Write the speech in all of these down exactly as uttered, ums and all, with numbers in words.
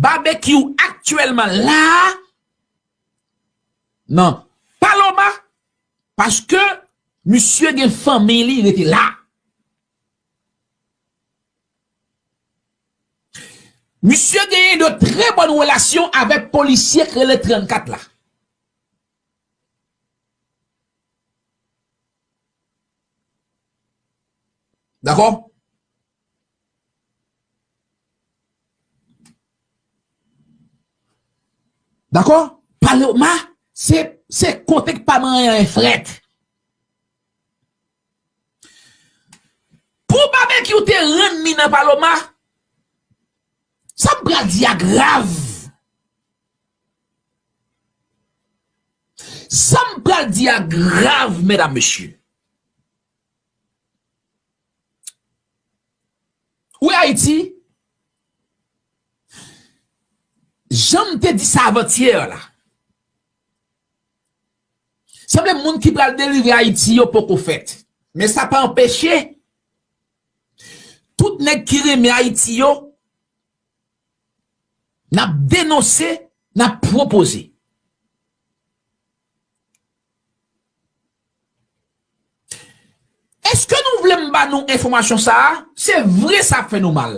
Babekyou aktyèlman la a nan Paloma, paske misye gen fanmi li rete la. Misye genyen de trè bòn relasyon avèk polisye k rele trannkat la. Dakò? Dakò? Paloma, se, se kote k pa manyen frèt. Pou Babekyou te rann li nan Paloma, sa m pral di a grav. Sa m pral di a grav, medam, mesye. Ou Ayiti, jan m te di sa avantyè la, sanble moun ki pral delivre Ayiti yo poko fèt. Men sa pa anpeche tout nèg ki renmen Ayiti yo, n ap denonse, n ap pwopoze. Èske nou vle m ba nou enfòmasyon sa a? Se vre sa ap fè nou mal.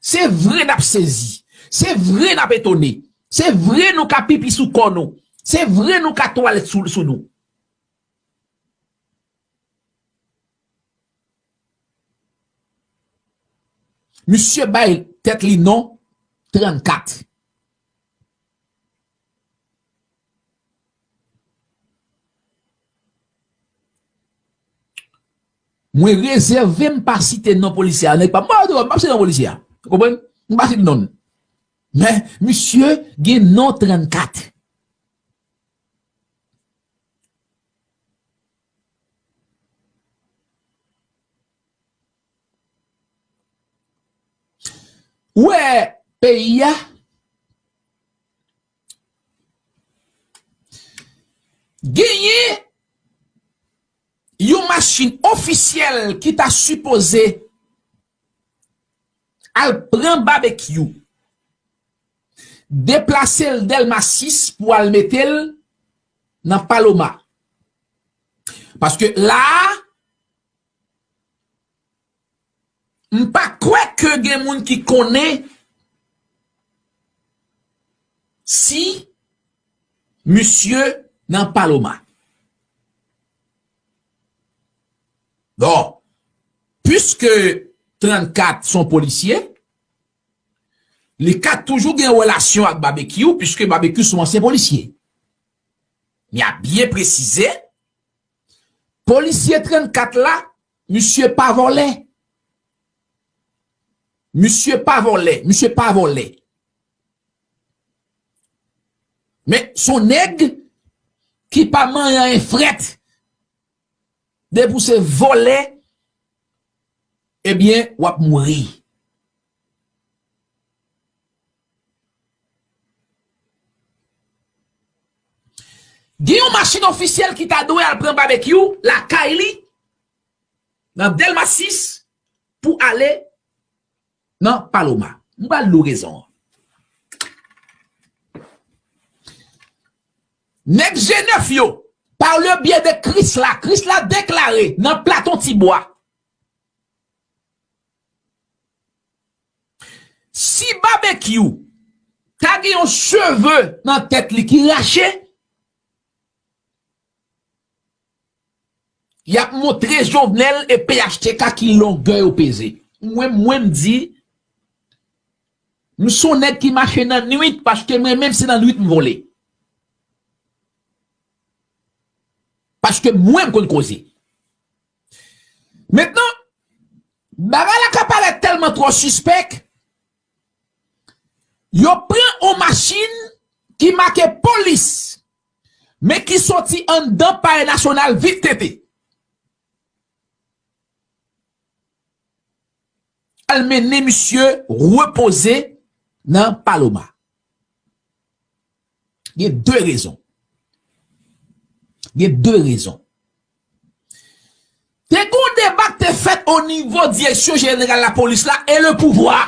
Se vre n ap sezi. Se vre n ap etone. Se vre nou ka pipi sou kò nou. Se vre nou ka twalèt sou, sou nou. Misye bay tèt li non trannkat. Mwen rezève m pa site non polisye a. Nèg pa m pa, m pa site non polisye a. Ou konprann? M pa site non l. Men, misye gen non trannkat. Ou wè peyi a, genyen yon machin ofisyèl ki ta sipoze al pran Babekyou, deplase l Dèlma sis pou al mete l nan Paloma. Paske la a, m pa kwè ke gen moun ki konnen si misye nan Paloma. Bon, piske trannkat se yon polisye, li ka toujou gen relasyon ak Babekyou, piske Babekyou se yon ansyen polisye. Men a byen presize, polisye trannkat la, misye pa vòlè. Misye pa vòlè, misye pa vòlè. Men se yon nèg ki pa manyen anyen frèt. Depi w se vòlè, ebyen, w ap mouri. Gen yon machin ofisyèl ki ta dwe al pran Babekyou lakay li, nan Dèlma sis, pou ale nan Paloma. M pral di w rezon an. Nèg G nèf yo, par le biais de Krisla, Krisla deklare nan Platon Tibwa, si Babekyou ta gen yon cheve nan tèt li ki rache, y ap montre Jovenel e P H T K ki longè yo peze. Mwen, mwen m di, m se yon nèg ki mache nan nwit, paske mwen menm se nan nwit m vole. Paske mwen m konn koze. Mentnan, bagay la ka parèt tèlman twò sispèk, yo pran yon machin ki make polis, men ki soti anndan Palè Nasyonal vit tete. Al mennen misye repoze nan Paloma. Gen de rezon. Gen de rezon. Te gen yon deba k te fèt o nivo Direksyon Jeneral Lapolis la e le pouvwa.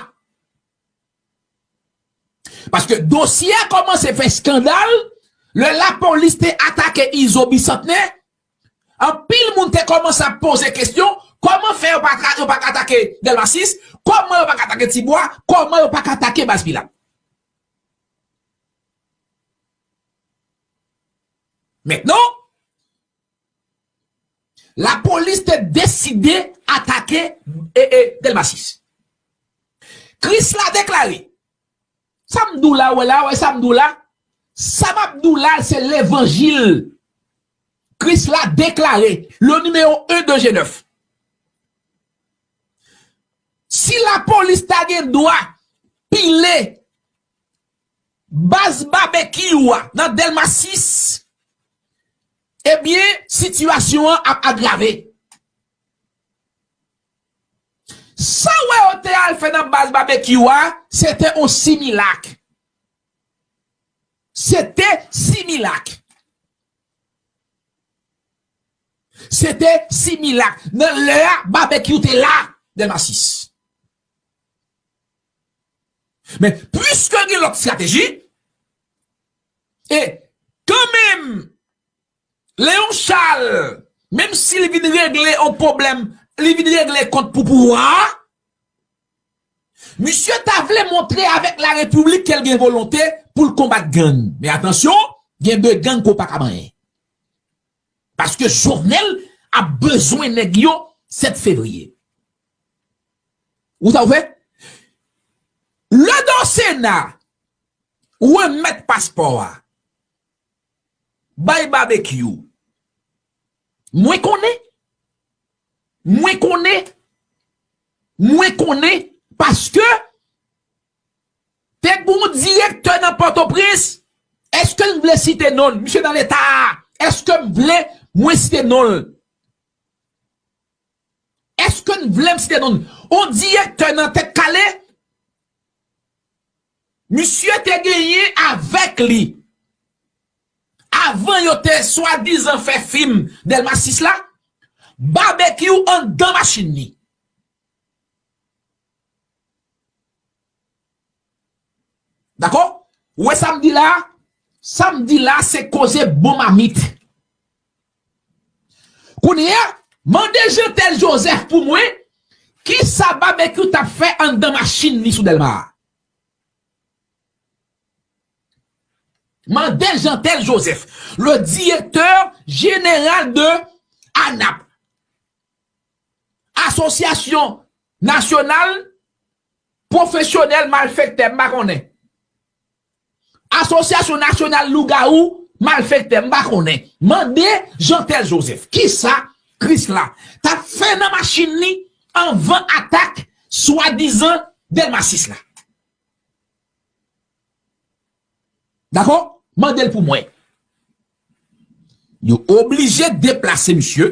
Paske dosye a kòmanse fè eskandal lè lapolis te atake Izo Bisantnè. Anpil moun te kòmanse ap poze kesyon, kòman fè yo pa, ka- yo pa ka atake Dèlma sis, kòman yo pa ka atake Tibwa, kòman yo pa ka atake Baz Pilat. Mentnan, lapolis te deside atake e, e, Dèlma sis. Krisla deklare, sa m di w la, wè la, wè sa m di w la, sa m ap di w la, se levanjil. Krisla deklare, le numéro un de G neuf. Si lapolis ta gen dwa pile baz babekyou a nan Dèlma sis, ebyen, sitiyasyon an ap agrave. Sa w wè yo te al fè nan baz babekyou a, se te yon similak. Se te similak. Se te similak. Nan lè a, babekyou te la, Dèlma sis. Men, piske gen lòt estrateji, e kanmenm, Leon Charles, menm si li vin regle yon pwoblèm, li vin regle kont pou pouvwa a, misye ta vle montre avèk larepiblik ke l gen volonte pou l konbat gang. Men atansyon, gen de gang ke w pa ka manyen. Paske Jovenel ap bezwen nèg yo sèt fevriye. Ou sa w fè? Lè Dosena remèt paspò a bay babekyou, mwen konnen, mwen konnen, mwen konnen, paske te gen yon direktè nan Pòtoprens, èske n vle site non l? Misye nan Leta a, èske m vle mwen site non l? Èske n vle m site non l? On direktè nan Tèt Kale, misye te genyen avèk li, avan yo te swadizan fè fim Dèlma sis la, babekyou anndan machin li. Dakò? Ou wè sa m di la? Sa m di la, se koze bon mamit. Kounye a, mande Jeantel Joseph pou mwen, kisa babekyou t ap fè anndan machin li sou Dèlma a? Mande Jeantel Joseph, le directeur général de anap. Asosyasyon Nasyonal Pwofesyonèl Malfektè, m pa konnen. Asosyasyon Nasyonal Lougawou Malfektè, m pa konnen. Mande Jeantel Joseph, kisa Krisla t ap fè nan machin li anvan atak swadizan Dèlma sis la? Dakò? Mande l pou mwen. Yo oblije deplase misye.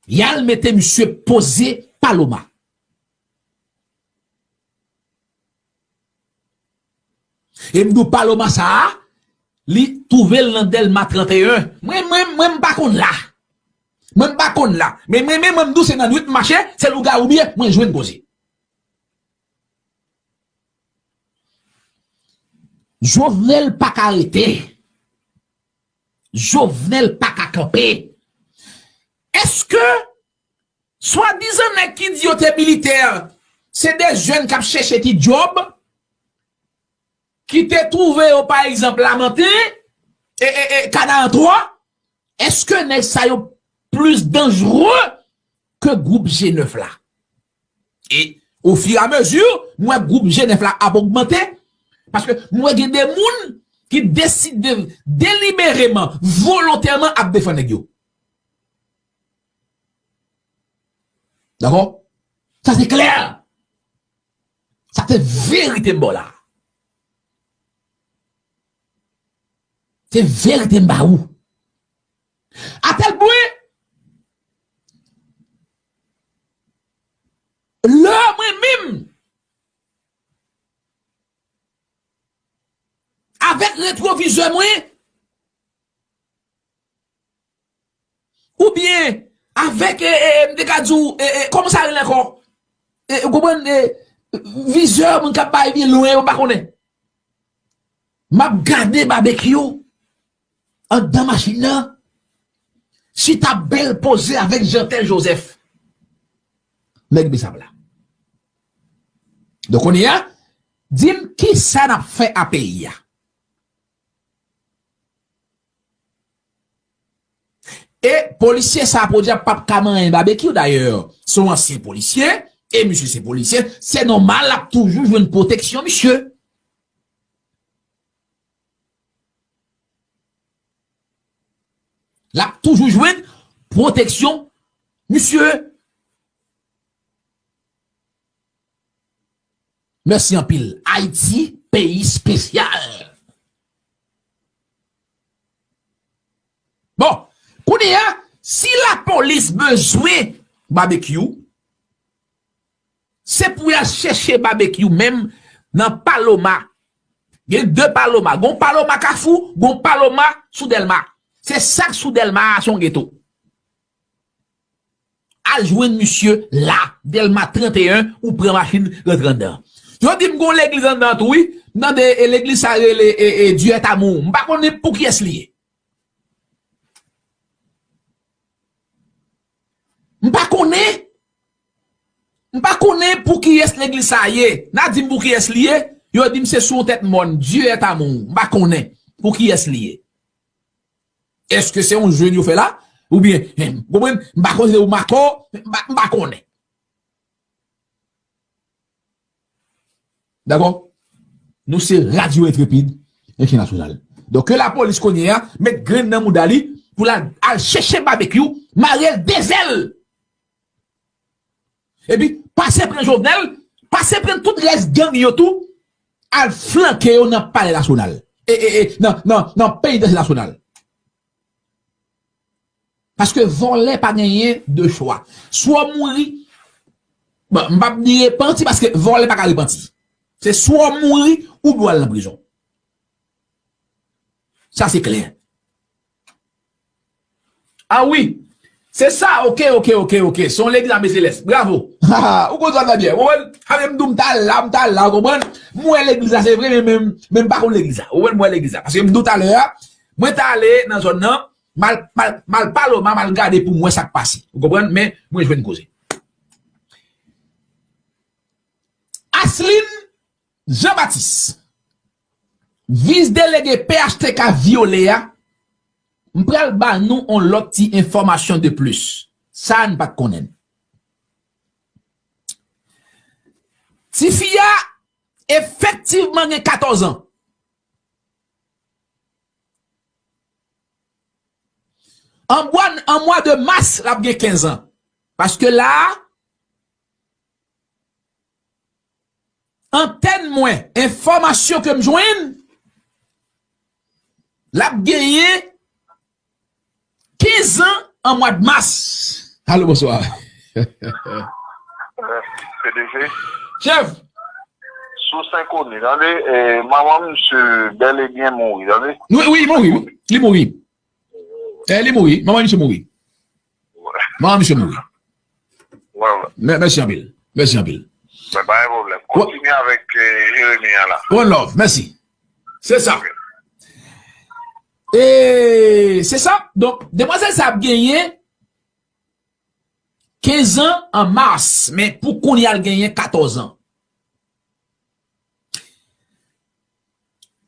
Y al mete misye poze Paloma. E m di w Paloma sa a, li twouve l nan Dèlma trannteyen. Mwen, mwen, mwen m pa konn la. Mwen m pa konn la. Men, men, men mwen m di w se nan nwit m mache, se lougawou byen, mwen jwenn koze. Jovenel pa ka rete. Jovenel pa ka kanpe. Èske swadizan nèg ki di yo te militè, se de jèn k ap chèche ti djòb, ki te twouve yo, pa egzanp, Lamanten, e, e, e, Kanaran twa? Èske nèg sa yo plis danjere ke gwoup G nèf la? E ofiramezi, m wè gwoup G nèf la ap ogmante, paske m wè gen de moun ki deside delibereman, volontèman ap defann nèg yo. Dakò? Sa se klè. Sa se verite m ba w la. Se verite m ba ou. Atèl pwen, lè mwen menm, avèk retwovizè mwen, oubyen avèk, e, e, e, m te ka di w, e, e, kòman sa rele ankò? E, ou konprann, e, vizè, moun k ap bay byen lwen, ou pa konnen. M ap gade Babekyou anndan machin nan, chita bèl poze avèk Jeantel Joseph. Nèg Bisap la. Donk, kounye a, di m kisa n ap fè a peyi a. E polisye sa a, podyab, p ap ka manyen Babekyou dayè. Se yon ansyen polisye, e misye se polisye, se nòmal, l ap toujou jwenn pwoteksyon misye. L ap toujou jwenn pwoteksyon misye. Mèsi anpil. Ayiti, peyi espesyal. Bon, kounye a, si lapolis bezwen Babekyou, se pou y al chèche Babekyou menm nan Paloma. Gen de Paloma. Gon Paloma Kafou, gon Paloma sou Dèlma. Se sa k sou Dèlma a, se yon geto. Al jwenn misye la, Dèlma tranteyen, ou pran machin, rantre anndan. Yo di m gon legliz anndan tou, wi. M tande, e, legliz sa rele, e, e, Dieu est amour. M pa konnen pou kiyès li ye. M pa konnen. M pa konnen pou kiyès legliz sa ye. N a di m pou kiyès li ye. Yo di m se sou yon tèt mòn. Dieu est amour. M pa konnen pou kiyès li ye. Èske se yon jèn yo fè la? Oubyen, hen, w konprann? M pa konn si se Oumako, m pa, m pa konnen. Dakò? Nou se Radio Intrépide Entènasyonal. Donk, ke lapolis kounye a met grenn nan mouda li pou l al, al chèche Babekyou, mare l de zèl. Epi, pase pran Jovenel, pase pran tout rès gang yo tou, al flanke yo nan Palè Nasyonal. E, e, e, nan, nan, nan Peyidansi Nasyonal. Paske vòlè pa genyen de chwa. Swa w mouri, bon, m p ap di repanti, paske vòlè pa ka repanti. Se swa w mouri, ou dwe al nan prizon. Sa se klè. Ah wi. Se sa, oke, oke, oke, oke. Se yon legliz ame selès. Bravo. Ou konn sa trè byen. Ou konprann? Sa vle m di w m t al la, m t al la, ou konprann? M wè legliz la, se vre, men, men, men m pa konn legliz la. Ou konprann? M wè legliz la. Paske m di w talè a, mwen t ale nan zòn nan, m al, m al, m al Paloma, m al gade pou m wè sa k pase. Ou konprann? Men, mwen jwenn koze. Aslin Jean Baptiste, vis delege P H T K vyole a, m pral ba nou on lòt ti enfòmasyon de plis. Sa a n pa t konnen. Tifi a efektivman gen katòz an. An mwa, an mwa de mas, l ap gen kenz an. Paske la a, antèn mwen, enfòmasyon ke m jwenn, l ap genyen kenz an an mwa de mas. Alo, bonswa. P D G. Chèf. Sous enkoni, tande, eh, manman misye bèl e byen mouri, tande. Wi, wi, li mouri, wi. Li mouri. Eh, li mouri. Manman misye mouri. Manman misye mouri. Mè-, mèsi anpil. Mèsi anpil. Mwen pa gen pwoblèm. Kontinye avèk, eh, Jeremi an la. One love, mèsi. Se sa. E se sa. Donk, demwazèl sa ap genyen kenz an an mas, men pou kounye a l genyen katòz an.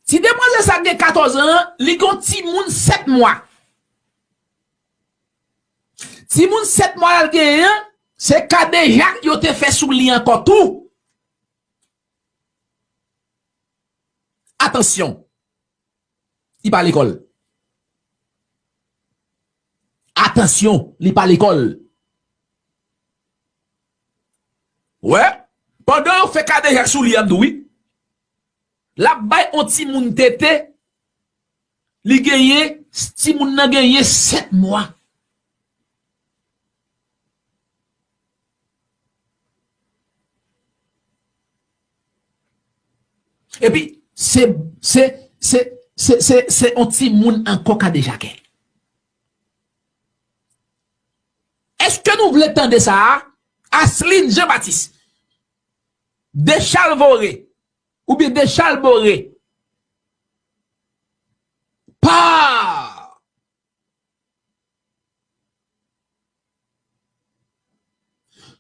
Ti demwazèl sa gen katòz an, li gon timoun sèt mwa. Timoun sèt mwa l genyen an, se kadejak yo te fè sou li ankò tou. Atansyon. Li pa lekòl. Atansyon, li pa lekòl. Wè, pandan yo fè kadejak sou li a, m di w wi. L ap bay on timoun tete, li genyen, timoun nan genyen sèt mwa. Epi, se, se, se, se, se, se on timoun ankò kadejake. Èske nou vle tande sa a? Aslin Jean Baptiste, dechalvore, oubyen dechalbore. pa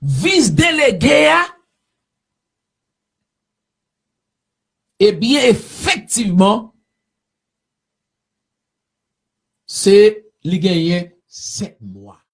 vis delege a, ebyen, efektivman, se li genyen sèt mwa.